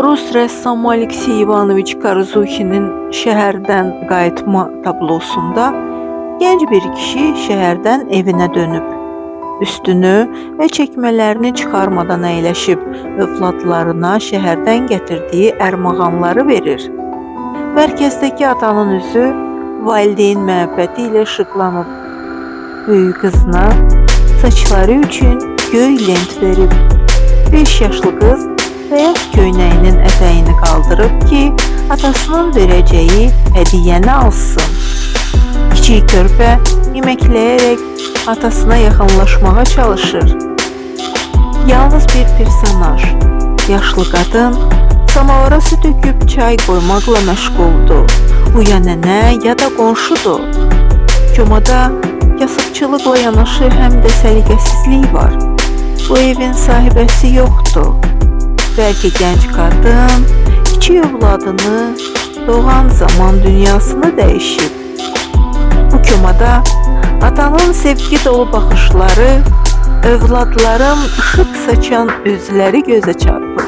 Rus rəssamı Aleksey İvanoviç Karzuxinin Şəhərdən Qayıtma tablosunda gənc bir kişi şəhərdən evinə dönüb. Üstünü və çəkmələrini çıxarmadan əyləşib övladlarına şəhərdən gətirdiyi ərmağanları verir. Mərkəzdəki atanın üzü valideyn məhəbbəti ilə işıqlanıb. Böyük qızına saçları üçün göy lent verib. 5 yaşlı qız bəyaz köynəyinin ətəyini qaldırıb ki, atasının verəcəyi hədiyyəni alsın. Kiçik körpə iməkləyərək atasına yaxınlaşmağa çalışır. Yalnız bir personaj, yaşlı qadın samovara su töküb çay qoymaqla məşğuldur. Bu ya nənə, ya da qonşudur. Komada kasıbçılıqla yanaşı həm də səliqəsizlik var. Bu evin sahibəsi yoxdur. Bəlkə gənc qadın kiçik övladını doğan zaman dünyasını dəyişib. Bu komada atanın sevgi dolu baxışları, övladların işıq saçan üzləri gözə çarpır.